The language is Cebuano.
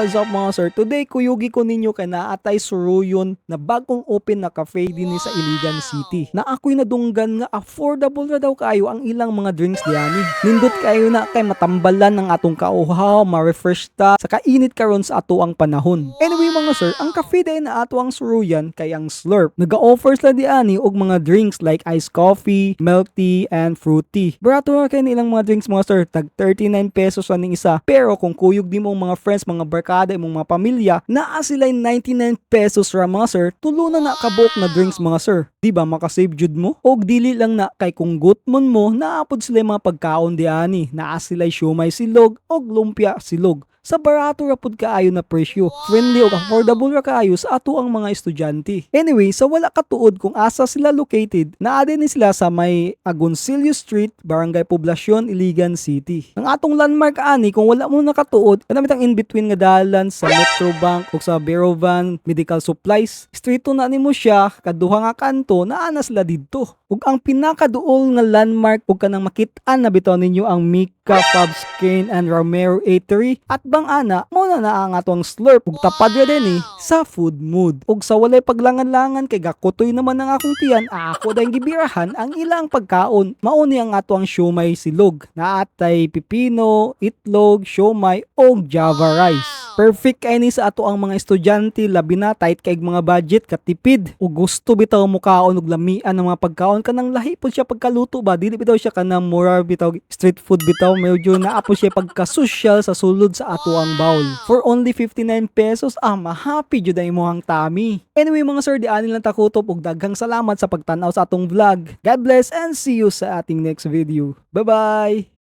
What is up, mga sir? Today, kuyugi ko ninyo kay naa tay suruyon na bagong open na cafe dinhi sa Iligan City. Na ako'y nadunggan nga affordable ra daw kaayo ang ilang mga drinks diani. Nindot kaayo na kay matambalan ang atong kauhaw, ma-refresh ta sa kainit karon sa ato ang panahon. Anyway, mga sir, ang cafe diay na ato ang suruyan kay ang Slurp. Naga-offer sila diani og mga drinks like iced coffee, milk tea, and fruit tea. Barato ra kay nilang mga drinks, mga sir, tag 39 pesos ra ning isa. Pero kung kuyog nimo ang mga friends, mga barkada, imong mga pamilya, naa sila 99 pesos ra, mga sir, tulo na na kabuok na drinks, mga sir. Di ba makasave jud mo? Og dili lang na kay kung gutmon mo, naa pod sila mga pagkaon diani. Naa sila siomay silog og lumpia silog sa barato ra pud kaayo na presyo. Friendly ug affordable ra kaayo sa ato ang mga estudyante. Anyway, sa wala katuod kung asa sila located, naa ni sila sa may Agoncillo Street, Barangay Poblacion, Iligan City. Ang atong landmark ani, kung wala mo nakatuod, kanang in between nga dalan sa Metrobank ug sa Berovan Medical Supplies. Straight na nimo siya, kaduha nga kanto, naa na sila didto. Ug ang pinakaduol nga landmark ug kanang makit-an na bitaw ninyo ang Mika Fabs Cane and Romero Eatery at bang ana mo na naa ang atong Slurp ug tapad ra din eh sa Food Mood. Ug sa walay paglangan-langan kay gakutoy naman ang akong tiyan, ako dayong gibirahan ang ilang pagkaon. Mao ni ang ato ang siomay silog. Naa tay pipino, itlog, siomay og java rice. Perfect kay ni sa ato ang mga estudyante, labi na tight kay mga budget, katipid ug gusto bitaw mo kaon og lamian ng mga pagkaon, kanang lahi pod siya pagkaluto ba, dili bitaw siya kanang mura bitaw street food bitaw, medyo naa po siya pagka-social sa sulod sa ato ang bowl. For only 59 pesos, ah, ma-happy jud ang imong tummy. Anyway, mga sir, di ani lang takutob ug daghang salamat sa pagtan-aw sa atong vlog. God bless and see you sa ating next video. Bye bye.